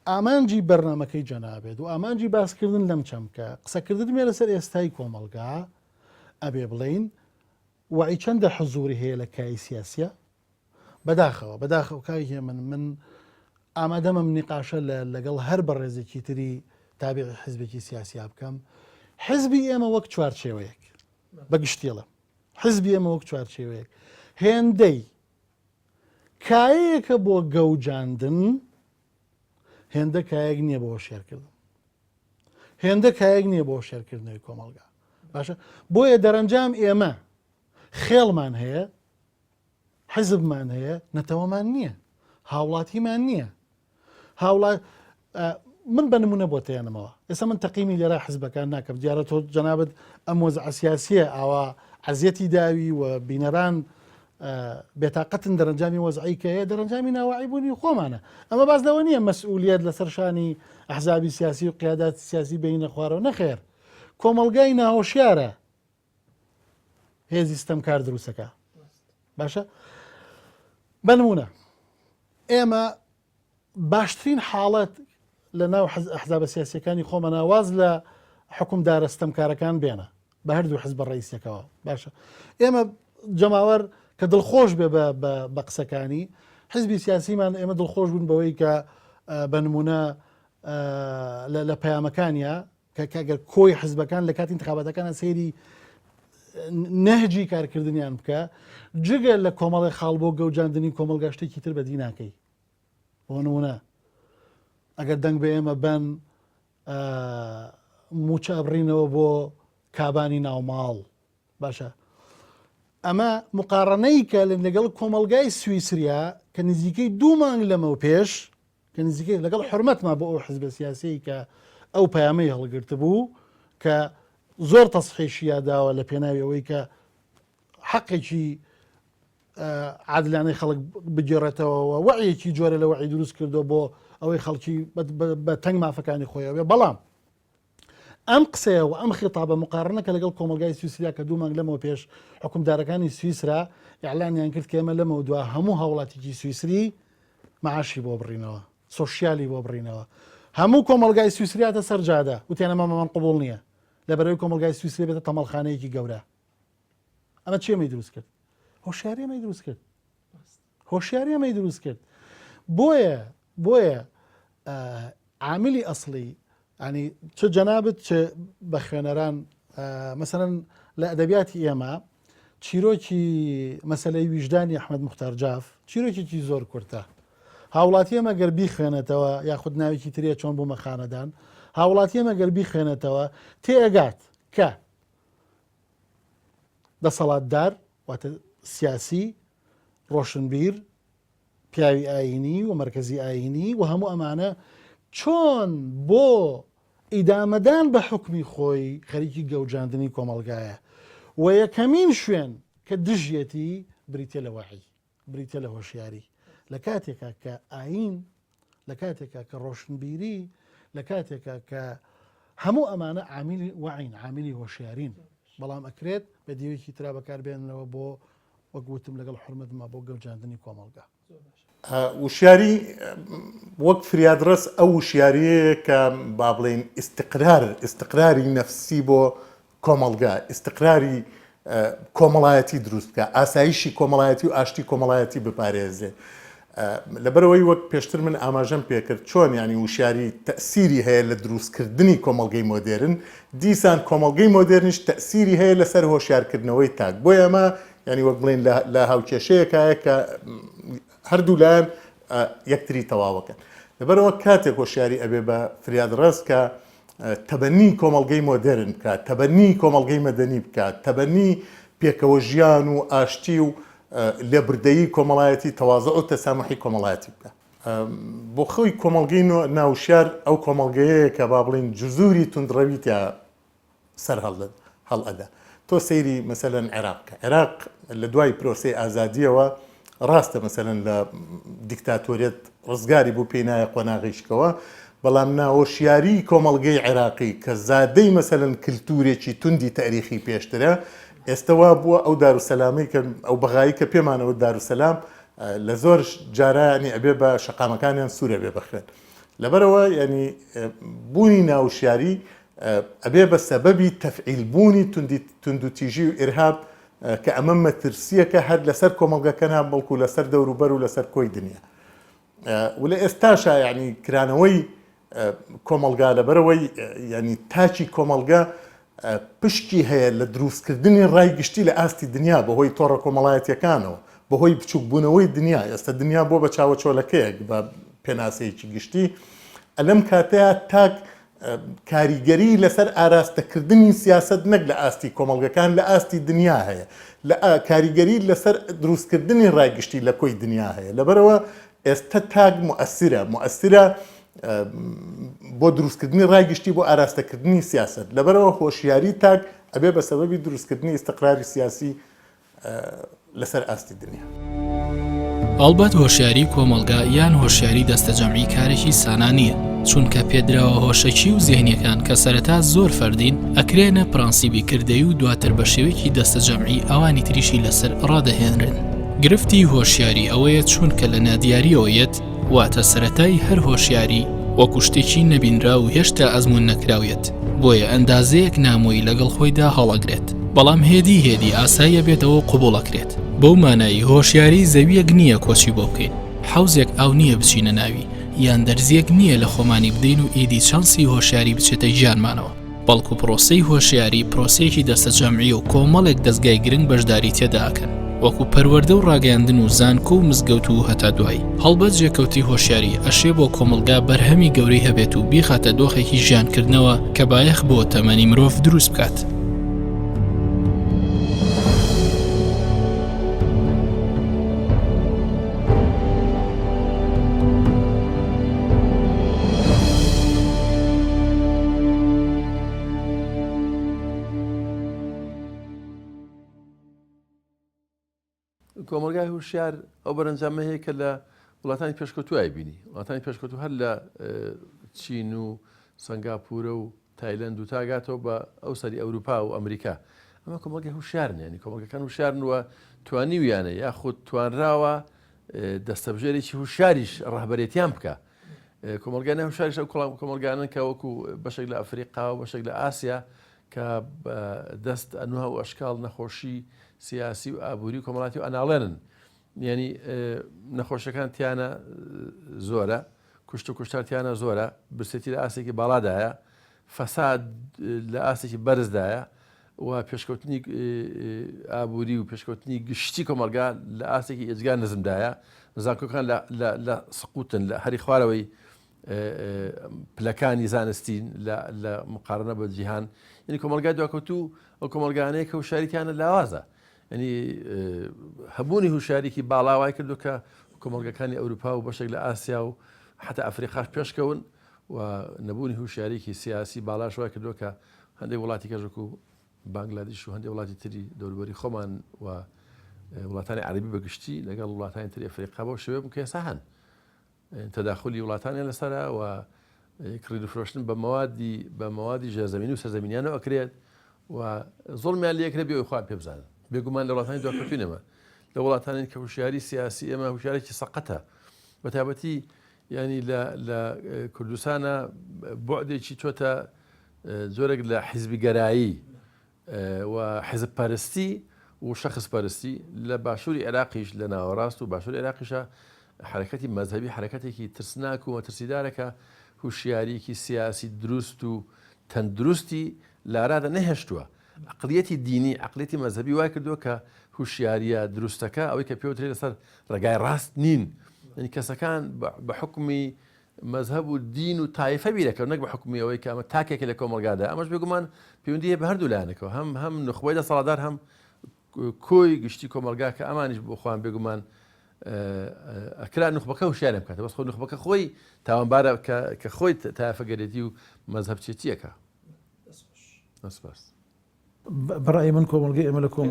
ئامانجی بەرنمەکەی جەنابێت و ئامانجی باسکردن لەم چەمکە قسەکردن بێ لەسەر ئێستای کۆمەڵگا ئەبێ بڵین وەعی چەندە حزوری هەیە لە کای سیاسە بەداخەوە بەداخەوە کاک هێمن من ئامادەم ئەم نیقاشە لە لەگەڵ هەر بەڕێزێکی تری تابعی حزبێکی سیاسیا بکەم حزبی ئێمە وەک چوارچێوەیەک بە گشتیڵە حزبی ئێمە وەک چوارچێوەیەک هێندەی کایەیەکە بۆ گەوجاندن. هێندە کایەک نییە بۆ هۆشیارکردن هێندە کایەک نییە بۆ هۆشیارکردنەوەی کۆمەڵگا باشە بۆیە دەرەنجام ئێمە خێڵمان هەیە حزبمان هەیە نەتەوەمان نییە هاوڵاتیمان نییە هاوڵا من بە نمونە بۆ تێنمەوە ئێستا من تەقیمی لێرە حزبەکان ناکەم دیارە تۆ جەنابەت ئەم وەزع سیاسیە ئاوا عەزیەتی داوی و بینەران بێتاقەتن دەرەنجامی وەزعی کە هەیە دەرەنجامی ناوەعی بوونی خۆمانە ئەمە باز لەوە نییە مەسئولیت لەسەر شانی ئەحزابی سیاسی و قیادات سیاسی بینە خوارەوە نەخێر کۆمەڵگای ناهۆشیارە هێزی ستەمکار دروستەکە باشە بەنمونە ئێمە باشترین حاڵەت لە ناو حزابە سیاسەکانی خۆمانە واز لە حکومدارە ستەمکارەکان بێنە بە هەردوو حزبە ڕئیسەکەەوە باشە ئێمە جەماوەر کە دڵخۆش بێ بە قسەکانی حزبی سیاسیمان ئێمە دڵخۆش بوون بەوەی کە بە نمونە لە پەیامەکانیا کە کە گەر کۆی حزبەکان لە کاتی انتخاباتەکانە سەیری نەهجی کارکردنیان بکە جگە لە کۆمەڵی خاڵ بۆ گەوجاندنی کۆمەڵگا شتێکی تر بەدی ناکەی بۆ نمونە ئەگەر دەنگ بە ئێمە بەن موچە ئەبڕینەوە بۆ کابانی ناوماڵ باشە ئەمە مقاڕنەی کە لەگەڵ کۆمەلگای سویسریا کە نزیکەی دوو مانگ لەمەو پێش کە نزیکەی لەگەڵ حرمەتما بۆ ئەو حزبە سیاسیەی کە ئەو پەیامەی هەڵگرتبوو کە زۆر تەسحیشی یاداوە لە پێناوی ئەوەی کە حەقێکی عادلانەی خەڵک بگێڕێتەوە وەعیەکی جۆرە لە وەعی دروست کردو بۆ ئەوەی خەڵکی بە تەنگ مافەکانی خۆیەوە بەڵام ئەم قسەیە و ئەم خیتابە مقارنە کە لەگەڵ کۆمەڵگای سویسریا کە دوو مانگ لەمەوە پێش حکومدارەکانی سویسرا ئیعلانیان کرد کە ئێمە لەمەوە دوا هەموو هاوڵاتیکی سویسری معاشی بۆ بڕینەوە سۆشیالی بۆ بڕینەوە هەموو کۆمەڵگای سویسریاتە سەر جادە وتیان ئەمەمان قبوڵ نییە لەبەرەوەی کۆمەڵگای سویسری بێتە تەمەڵخانەیەکی گەورە ئەمە چی ئەمەی دروست کرد هۆشیاری ئەمەی دروست کرد هۆشیاری ئەمەی دروست کرد بۆیە بۆیە عاملی ئەسڵی ینی چ جەنابت چ بە خوێنەران مەسەرەن لە ئەدەبیاتی ئێمە چیرۆکی مەسلەی ویژدانی ئەحمد مختار جاف چیرۆکێکی زۆر کورتە هاوڵاتی ئەمە گەر بیخوێنێتەوە یاخود ناوێکی ترە چۆن بوومە خانەدان هاوڵاتی ئەمە گەر بیخوێنێتەوە تێئگات کە دەسەڵاتدار واتە سیاسی، ڕۆشنبیر، پیاوی ئایینی و مەرکەزی ئایینی و هەموو ئەمانە چۆن بۆ ئیدامەدان بە حوکمی خۆی خەریکی گەوجاندنی کۆمەڵگایە و یەکەمین شوێن کە دژیەتی بریتیە لە وەعی. بریتیە لە هۆشیاری لە کاتێکا کە ئایین لە کاتێکا کە ڕۆشنبیری لە کاتێکا کە هەموو ئەمانە عامیلی وەعین عامیلی هۆشیارین بەڵام ئەکرێت بە دیوێکی ترا بەکاربێننەوە بۆ وەک وتم لەگەڵ حرمەتما بۆ گەوجاندنی کۆمەڵگا. وشیاری وەک فریادڕەس ئەو وشیاریەیە کە با بڵێین ئیستقرار ئیستقراری نەفسی بۆ کۆمەڵگا، ئیستقراری کۆمەڵایەتی دروست بکا، ئاسایشی کۆمەڵایەتی و ئاشتی کۆمەڵایەتی بپارێزێ. لەبەرئەوەی وەک پێشتر من ئاماژەم پێکرد چۆن یانی وشیاری تەئسیری هەیە لە دروستکردنی کۆمەڵگەی مۆدێرن، دیسان کۆمەڵگەی مۆدێرنیش تەئسیری هەیە لەسەر هۆشیارکردنەوەی تاک. بۆیە ئەمە یانی وەک بڵێین لە هاوکێشەیەکایە کە هەردوو لایەن یەکتری تەواوەکەن. لەبەرئەوە کاتێک هۆشیاری ئەبێ بە فریادڕەس کە تەبەنی کۆمەڵگەی مۆدێرن بکات، تەبەنی کۆمەڵگەی مەدەنی بکات، تەبەنی پێکەوە ژیان و ئاشتی و لێبوردەیی کۆمەڵایەتی، تەوازع و تەساموحی کۆمەڵایەتی بکات. بۆ خۆی کۆمەڵگەی ناوشیار ئەو کۆمەڵگەیەیە کە با بڵێین جزوری توندڕەوی تیا سەر هەڵئەدا. تۆ سەیری مەسەلەن عێراق بکە. عێراق لە دوای پرۆسەی ئازادییەوە ڕاستە مەسەلەن لە دیکتاتۆریەت ڕزگاری بوو پێی نایە قۆناغیشکەوە، بەڵام ناهۆشیاریی کۆمەڵگەی عێراقی کە زادەی مەسەلەن کلتورێکی توندی تەئریخی پێشترە، ئێستە وا بووە ئەو دارولسەلامەی کە ئەو بەغایی کە پێمانەوت دارولسەلام لە زۆر جارا یانی ئەبێ بە شەقامەکانیان سوور ئەبێ بە خوێن. لەبەرئەوە یانی بوونی ناوشیاری ئەبێ بە سەبەبی تەفعیل بوونی توندوتیژی و ئیرهاب کە ئەمە مەترسییەکە هەر لەسەر کۆمەڵگەکە نا بەڵکو لەسەر دەوروبەر و لەسەر کۆی دنیا و لە ئێستاشا یعنی کرانەوەی کۆمەڵگا لەبەرەوەی ینی تاکی کۆمەڵگە پشکی هەیە لە دروستکردنی ڕای گشتی لە ئاستی دنیا بەهۆی تۆڕە کۆمەڵایەتیەکانەوە بەهۆی بچووکبوونەوەی دنیا ئێستا دنیا بۆ بە چاوە چۆلەکەیەک بە پێناسەیەکی گشتی. لەم کاتەیا تاک کاریگەری لەسەر ئاراستەکردنی سیاسەت نەک لە ئاستی کۆمەڵگەکان لە ئاستی دنیا هەیە لە کاریگەری لەسەر دروستکردنی ڕای گشتی لە کۆی دنیا هەیە لەبەرئەوە ئێستە تاک موئەسیرە موئەسیرە بۆ دروستکردنی ڕای گشتی بۆ ئاراستەکردنی سیاسەت لەبەرئەوە هۆشیاری تاک ئەبێ بە سەبەبی دروستکردنی ئیستقراری سیاسی لەسەر ئاستی دنیا. ئەڵبەت هۆشیاری کۆمەڵگا یان هۆشیاری دەستەجەمعی کارێکی سانا نییە، چونکە پێدراوە هۆشەکی و زێهنیەکان کە سەرەتا زۆر فەردین، ئەکرێنە پرەنسیبی کردەیی و دواتر بە شێوەیەکی دەستەجەمعی ئەوانی تریشی لەسەر ڕادەهێنرێن. گرفتی هۆشیاری ئەوەیە چونکە لە نادیارییەوە یەت، واتە سەرەتای هەر هۆشیاری وەکو شتێکی نەبینراو و هێشتا ئەزموون نەکراو یەت، بۆیە ئەندازەیەک نامۆیی لەگەڵ خۆیدا هەڵئەگرێت، بەڵام هێدی هێدی ئاسایی ئەبێتەوە و قبوڵ ئەکرێت. بەو مانای هۆشیاری زەوییەک نییە کۆچی بۆ بکەین، حەوزێک ئاو نییە بچینە ناوی، یان دەرزییەک نییە لە خۆمانی بدەین و ئیدی چانسی هۆشیاری بچێتە گیانمانەوە. بەڵکو پرۆسەی هۆشیاری پرۆسەیەکی دەستەجەمعیە و کۆمەڵێک دەزگای گرنگ بەشداری تێدا ئەکەن وەکو پەروەردە و ڕاگەیاندن و زانکۆ و مزگەوت و هەتا دوایی. هەڵبەت جێکەوتی هۆشیاری ئەشێ بۆ کۆمەڵگا بەرهەمی گەورەی هەبێت و بیخاتە دۆخێکی ژیانکردنەوە کە بایەخ بۆ تەمەنی مرۆڤ دروست بکات. کۆمەڵگای هوشیار ئەو بەرەنجامە هەیە کە لە وڵاتانی پێشکەوتوای بینی وڵاتانی پێشکەوتو هەر لە چین و سنگاپورە و تایلەند و تاگاتەوە بە ئەو سەری ئەوروپا و ئەمریکا ئەمە کۆمەڵگەی هوشیارن یانی کۆمەڵگەکان هوشیارن و توانیویانە یاخود توانراوە دەستەبژێرێکی هوشیاریش ڕەهبەرێتیان بکە کۆمەڵگای ناهوشیاریش ئەو کۆمەڵگانن کە وەکو بەشێک لە ئەفریقا و بەشێک لە ئاسیا کە دەست ئەنوها و ئەشکاڵ نەخۆشی سیاسی و ئابووری و کۆمەڵاتی و ئەناڵێنن یعنی نەخۆشەکان تیانە زۆرە کوشت و کوشتار تیانە زۆرە، برسێتی لە ئاستێکی باڵادایە، فەساد لە ئاستێکی بەرزدایە و پێشکەوتنی ئابووری و پێشکەوتنی گشتی کۆمەڵگا لە ئاستێکی ئێجگار نزمدایە، زانکۆکان لە سقوتن لە هەری خوارەوەی پلەکانی زانستین لە مقارنە بە جیهان یعنی کۆمەڵگای دواکەوتوو ئەو کۆمەڵگانەیە کە هوشیاریتیانە لاوازە یانی هەبوونی هوشیاریکی باڵا وای کردو کە کۆمەڵگەکانی ئەوروپا و بەشێک لە ئاسیا و حتا ئەفریقاش پێشکەون و نەبوونی هوشیاریکی سیاسی باڵاش وای کردو کە هەندێک وڵاتی کەژ وەکو بانگلادیش و هەندێک وڵاتی تری دەوروبەری خۆمان و وڵاتانی عەربی بەگشتی لەگەڵ وڵاتانی تری ئەفریقا بەو شێوەیە بوون کە ئێستا هەن. تەداخولی وڵاتانیان لەسەرە و کڕین و فرۆشتن بە مەوادی بە مەوادی ژێرزەمینی و سەرزەمینیانەوە ئەکرێت و زوڵمیان لێ ئەکرێت بێ ئەوەی خۆیان پێ بزانن. بێگومان لە وڵاتانی دواکەوتووین ئێمە لە وڵاتانین کە هوشیاری سیاسی ئێمە هوشیارێکی سەقەتە بە تایبەتی ینی لە لە کوردستانە بوعدێکی چۆتە جۆرێک لە حیزبیگەرایی و حیزب پەرستی و شەخس پەرستی لە باشووری عێراقیش لە ناوەڕاست و باشووری عێراقیشا حەرەکەتی مەزهەبی حەرەکەتێکی ترسناک و مەترسیدارە کە هوشیاریکی سیاسی دروست و تەندروستی لارادا نەهێشتووە. عەقڵیەتی دینی، عەقڵیەتی مەزهەبی وای کردووە کە هوشیاریە دروستەکە ئەوەی کە پێوترێ لەسەر ڕێگای ڕاست نین. یعنی کەسەکان بە حوکمی مەزهەب و دین و تایفە بیرەکەن نەک بە حوکمی ئەوەی کە ئەمە تاکێکە لە کۆمەڵگادا ئەمەش بێگومان پەیوەندی هەیە بە هەردوو لایەنەکەوە هەم هەم نوخبەی دەسەڵاتدار هەم کۆی گشتی کۆمەڵگا کە ئەمانیش بۆ خۆیان بێگومان ئەکرا نوخبەکە هوشیاریان بکاتە بەس خۆ نوخبەکە خۆی تاوانبارە کە خۆی تایفەگەرێتی و مەزهەبچێتیەکە. سپاس. بەڕای من کۆمەڵگەی ئێمە لە کۆم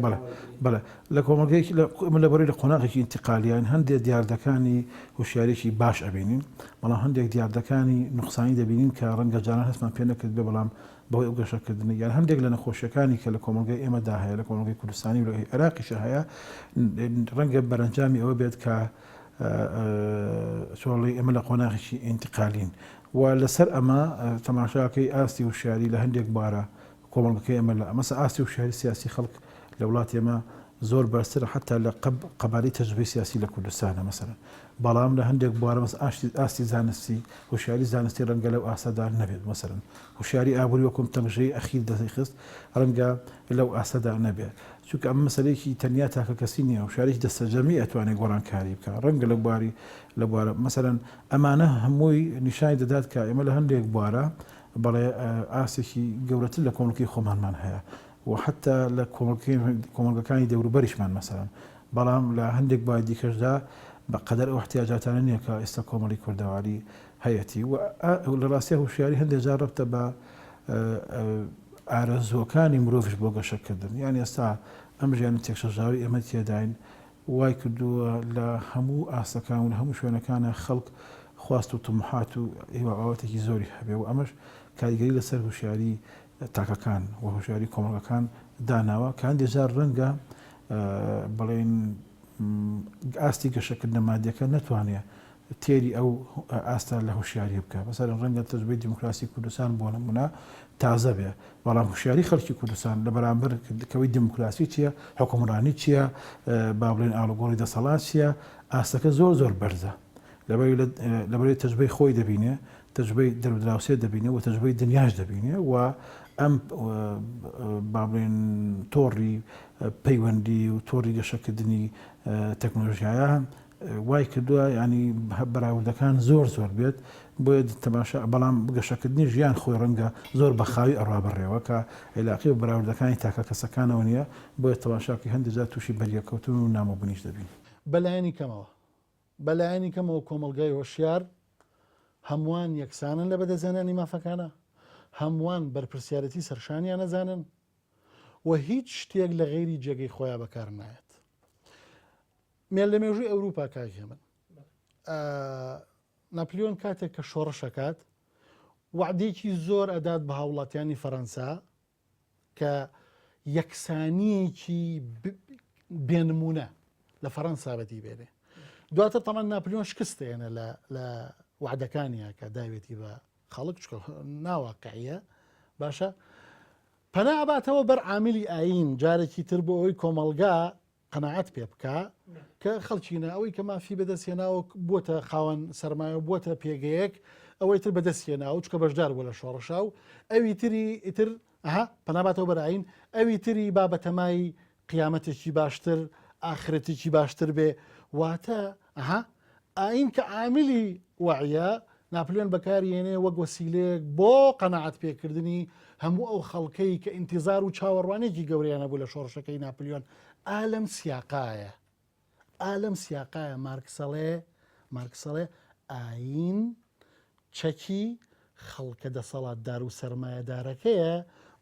بەڵێ بەڵێ لە کۆمەڵگەیەکی لە ئێمە لە بەرەی لە قۆناغێکی ئینتقالیان هەندێک دیاردەکانی هوشیاریی باش ئەبینین بەڵام هەندێک دیاردەکانی نوقسانی دەبینین کە ڕەنگە جاران هەستمان پێ نەکرد بێ بەڵام بەهۆی ئەو گەشەکردنە یان هەندێک لە نەخۆشیەکانی کە لە کۆمەڵگەی ئێمەدا هەیە لە کۆمەڵگەی کوردستانی و لە عێراقیشە هەیە ڕەنگە بەرەنجامی ئەوە بێت کە چۆڵی ئێمە لە قۆناغێکی ئینتقالین و لەسەر ئەمە تەماشاکەی ئاستی هوشیاری لە هەندێک بوارە کۆمەڵگەکەی ئێمە لە مەسە ئاستی هوشیاری سیاسی خەڵک لە وڵاتی ئێمە. زۆر بەرزترە حەتا لە قەبارەی تەجروبەی سیاسی لە کوردستانە مەسەلەن بەڵام لە هەندێک بوارە مەس ئاشتی ئاستی زانستی هوشیاری زانستی ڕەنگە لەو ئاستەدا نەبێت مەسەلەن هوشیاری ئابووری وەکوم تەنگژەی ئەخیر دەریخست ڕەنگە لەو ئاستەدا نەبێت چونکە ئەمە مەسەلەیەکی تەنیا تاکەکەسی نییە هوشیاریی دەستەجەمی ئەتوانێت گۆڕانکاری بکا ڕەنگە لە بواری لە بوارە مەسەلەن ئەمانە هەمووی نیشانی دەدات کە ئێمە لە هەندێک بوارە بەڵێ ئاستێکی گەورەتر لە کۆمەڵگەی خۆمانمان هەیە و حەتتا لە کۆمەڵگەکانی دەوروبەریشمان مەسەلەن، بەڵام لە هەندێک بواری دیکەشدا بە قەدەر ئەو ئیحتیاجاتانە نییە کە ئێستا کۆمەڵی کوردەواری هەیەتی و لە ڕاستیا هوشیاری هەندێک جار ڕەبتە بە ئارەزووەکانی مرۆڤیش بۆ گەشەکردن یان ئێستا ئەم ژیانی تێکشەژاوی ئێمە تێداین وای کردووە لە هەموو ئاستەکان و لە هەموو شوێنەکانە خەڵک خواست و تموحات و هیوا ئاواتێکی زۆری هەبێ و ئەمەش کاریگەری لەسەر هوشیاری تاکەکان و هۆشیاری کۆمەڵگەکان داناوە کە هەندێک جار ڕەنگە بڵێین ئاستی گەشەکردنە مادیەکە نەتوانێ تێری ئەو ئاستە لە هۆشیاری بکە مەسەلەن ڕەنگە تەجروبەی دیموکراسی کوردستان بۆ نمونە تازە بێ بەڵام هوشیاری خەڵکی کوردستان لە بەرامبەر کەوەی دیموکراسی چییە حکومڕانی چییە با بڵێن ئاڵوگۆڕی دەسەڵات چییە ئاستەکە زۆر زۆر بەرزە لەبەرەی تەجروبەی خۆی دەبینێ، تەجروبەی دەرودراوسێ دەبینێ و تەجروبەی دنیاش دەبینێ و ئەم با بڵێن تۆڕی پەیوەندی و تۆڕی گەشەکردنی تەکنۆلۆژیایە وای کردووە ینی بەراوردەکان زۆر زۆر بێت بۆیە تەماشا بەڵام گەشەکردنی ژیان خۆی ڕەنگە زۆر بە خاوی ئەڕوا بەڕێوە کە عیلاقی و بەراوردەکانی تاکە کەسەکانەوە نییە بۆیە تەماشاکەی هەندێک جار تووشی بەریەککەوتن و نامۆبوونیش دەبین. بەلایەنی کەمەوە بەلایەنی کەمەوە کۆمەڵگای هۆشیار هەمووان یەکسانن لە بەدەستهێنانی مافەکانا، هەمووان بەرپرسیارێتی سەرشانیان ئەزانن و هیچ شتێک لە غەیری جێگەی خۆیا بەکار نایەت. مێ لە مێژووی ئەوروپا کاک هێمن ناپلیۆن کاتێک کە شۆڕش ئەکات وەعدێکی زۆر ئەدات بە هاوڵاتیانی فەرەنسا کە یەکسانییەکی بێنمونە لە فەرەنسا بەدی بێنێ دواتر تەمان ناپلیۆن شکست دێنە لە وعدەکانیە کە داوێتی بە خەڵک چکە ناواقعیە باشە پەنا ئەباتەوە بەر عاملی ئاین جارێکی تر بۆ ئەوەی کۆمەڵگا قەناعەت پێ بکا کە خەڵکینە ئەوەی کە مافی بەدەست هێناوە بووەتە خاوەن سەرمایە و بووەتە پێگەیەک ئەوەی تر بەدەست هێناوە چکە بەشدار بووە لە شۆڕشا و ئەوی تری ئیتر ئەها پەناباتەوە بەرئین ئەوی تری با بەتەمای قیامەتێکی باشتر ئاخرەتێکی باشتر بێ واتە ئەها ئایین کە عاملی وەعیە، ناپلیۆن بەکاری یەنێ وەک وەسیلەیەک بۆ قەناعەت پێکردنی هەموو ئەو خەڵکەی کە ئینتیزار و چاوەڕوانیەکی گەورەیان هەبوو لە شۆڕشەکەی ناپلیۆن. ئا لەم سیاقایە، ئا لەم سیاقایە مارکس ئەڵێ، مارکس ئەڵێ ئایین چەکی خەڵکە دەسەڵاتدار و سەرمایەدارەکەیە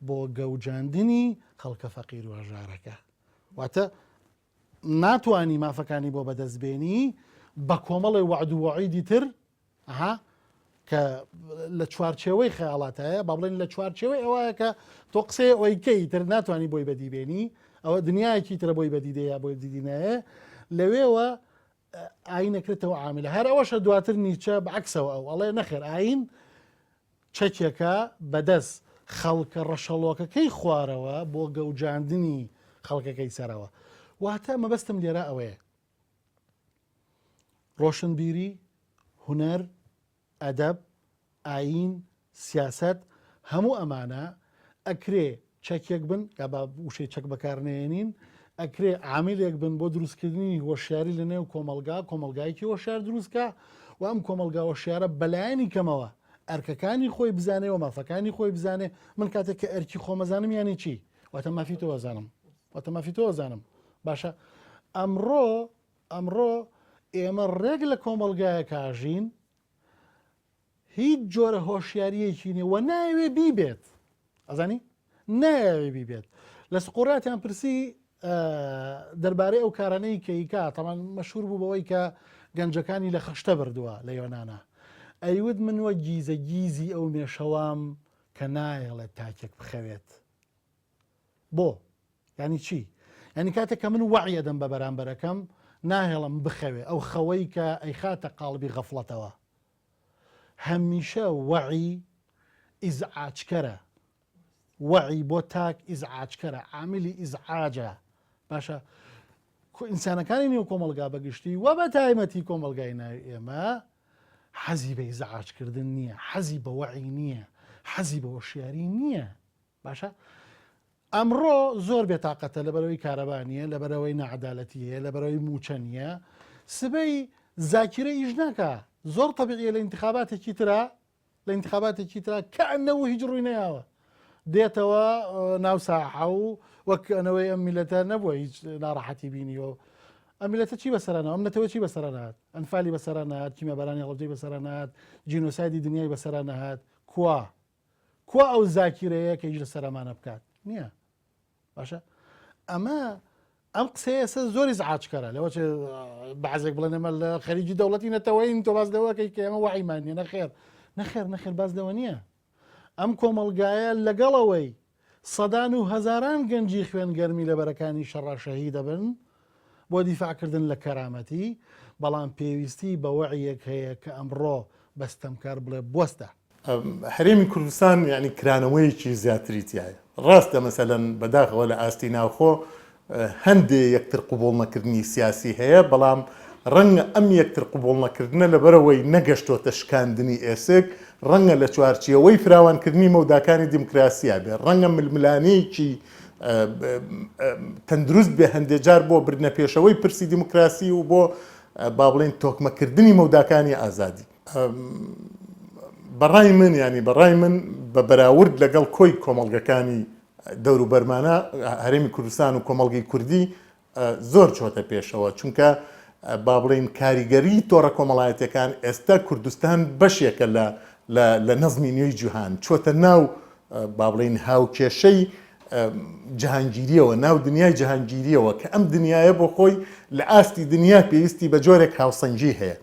بۆ گەوجاندنی خەڵکە فەقیر و هەژارەکە. واتە ناتوانی مافەکانی بۆ بەدەست بێنی بە کۆمەڵێ وەعد و وەعیدی تر ئەها کە لە چوارچێوەی خەیاڵاتایە با بڵێن لە چوارچێوەی ئەوایە کە تۆ قسەی ئەوەیکەی تر ناتوانانی بۆی بەدی بێنی ئەوە دنیایەکی ترە بۆی بەدی دێ یا بۆی دیدی نایە لەوێوە ئاین نەکرێتەوە عاملە هەر ئەوەشە دواتر نیچە بەعکسەوە ئەو ئەڵێ نەخێر ئاین چەکێکە بەدەست خەڵکە ڕەشەڵۆکەکەی خوارەوە بۆ گەوجاندنی خەڵکەکەی سەرەوە. واتە مەبەستم لێرە ئەوەیە ڕۆشنبیری، هونەر، ئەدەب، ئایین، سیاسەت هەموو ئەمانە ئەکرێ چەکێک بن، یا با وشەی چەک بەکار نەیەنین، ئەکرێ عاملێک بن بۆ دروستکردنی هۆشیاری لە نێو کۆمەڵگا، کۆمەڵگایەکی هۆشیار دروست کا و ئەم کۆمەڵگا هۆشیارە بەلایەنی کەمەوە ئەرکەکانی خۆی بزانێ و مافەکانی خۆی بزانێ. من کاتێک کە ئەرکی خۆم ئەزانم یانی چی؟ واتە مافی تۆ ئەزانم، واتە مافی تۆ ئەزانم. باشە ئەمڕۆ ئەمڕۆ ئێمە ڕێک لە کۆمەڵگایەکا ژین هیچ جۆرە هۆشیارییەکی نیە و نایەوێ بیبێت ئەزانی نایەوێ بیبێت لە سقۆراتیان پرسی دەربارەی ئەو کارانەی کە ئیکا تەمان مەشهور بوو بەوەی کە گەنجەکانی لە خشتە بردووە لە یۆناە ئەیوت من وە گیزە گیزی ئەو مێشەوام کە نایەڵێت تاکێک بخەوێت بۆ یانی چی؟ یانی کاتێک کە من وەعی ئەدەم بە بەرامبەرەکەم ناهێڵم بخەوێ ئەو خەوەی کە ئەیخاتە قاڵبی غەفڵەتەوە هەمیشە وەعی ئیزعاجکەرە وەعی بۆ تاک ئیزعاجکەرە عاملی ئیزعاجە باشە. ئینسانەکانی نێو کۆمەڵگا بەگشتی و بە تایبەتی کۆمەڵگای ناوی ئێمە حەزی بە ئیزعاجکردن نییە، حەزی بە وەعی نییە، حەزی بە هۆشیاری نییە. باشە ئەمڕۆ زۆر بێتاقەتە لەبەرەوەی کارەبا نییە، لەبەرەوەی ناعەدالەتی هەیە، لەبەرەوەی مووچە نییە، سبەی زاکیرە ئیش ناکا، زۆر تەبیعیە لە ئینتخاباتێکی ترا لە ئینتخاباتێکی ترا کەئەنەوە هیچ ڕووی نەیاوە دێتەوە ناو ساحە و وەک ئەنەوەی ئەم میلەتە نەبووە هیچ ناڕەحەتی بینیوە ئەم میلەتە چی بەسەرانەوە ئەم نەتەوە چی بەسەرا نەهات ئەنفالی بەسەرا نەهات کیمیابارانی هەڵەبجەی بەسەرا نەهات جینۆسایدی دنیای بەسەرا نەهات کوا کوا ئەو زاکیرەیە کە هیچ لەسەر ئەمانە بکات نییە باشە ئەمە ئەم قسەیە ئێستا زۆر ئیزعاجکەرە لەوە چێ بەعزێک بڵێن ئێمە لە خەریکی دەوڵەتی نەتەوەین تۆ باس لەوەکەی کە ئێمە وەعیمان نییە نەخێر نەخێر نەخێر باس لەوە نییە ئەم کۆمەڵگایە لەگەڵەوەی سەدان و هەزاران گەنجی خوێن گەرمی لە بەرەکانی شەڕا شەهید دەبن بۆ دیفاعکردن لە کەرامەتی بەڵام پێویستی بە وەعیەک هەیە کە ئەمڕۆ بە ستەمکار بڵێ بوەستە هەرێمی کوردستان یانی کرانەوەیەکی زیاتری تیایە. ڕاستە مەسەلەن بەداخەوە لە ئاستی ناوخۆ هەندێ یەکتر قبوڵ نەکردنی سیاسی هەیە، بەڵام ڕەنگە ئەم یەکتر قبوڵ نەکردنە لەبەرئەوەی نەگەشتۆتە شکاندنی ئێسک، ڕەنگە لە چوارچێوەی فراوانکردنی مەوداکانی دیموکراسیا بێ، ڕەنگە ململانێیەکی تەندروست بێ هەندێ جار بۆ بردنەپێشەوەی پرسی دیموکراسی و بۆ با بڵێین تۆکمەکردنی مەوداکانی ئازادی. بەڕای من ینی بەڕای من بە بەراورد لەگەڵ کۆی کۆمەڵگەکانی دەوروبەرمانە هەرێمی کوردستان و کۆمەڵگەی کوردی زۆر چۆتە پێشەوە چونکە با بڵین کاریگەری تۆڕە کۆمەڵایەتەکان ئێستا کوردستان بەشێکە لە لە نەزمی نوێی جیهان چۆتە ناو با بڵین هاوکێشەی جهانگیریەوە ناو دنیای جهانگیریەوە کە ئەم دنیاە بۆ خۆی لە ئاستی دنیا پێویستی بە جۆرێک هاوسەنگی هەیە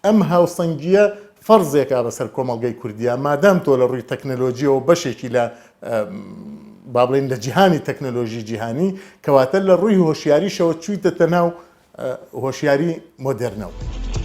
ئەم هاوسەنگییە فەرزێکە بەسەر کۆمەڵگەی کوردیا، مادام تۆ لە ڕووی تەکنەلۆژییەوە بەشێکی لە با بڵێین لە جیهانی تەکنەلۆژی جیهانی، کەواتە لە ڕووی هۆشیاریشەوە چوویتەتە ناو هۆشیاری مۆدێرنەوە.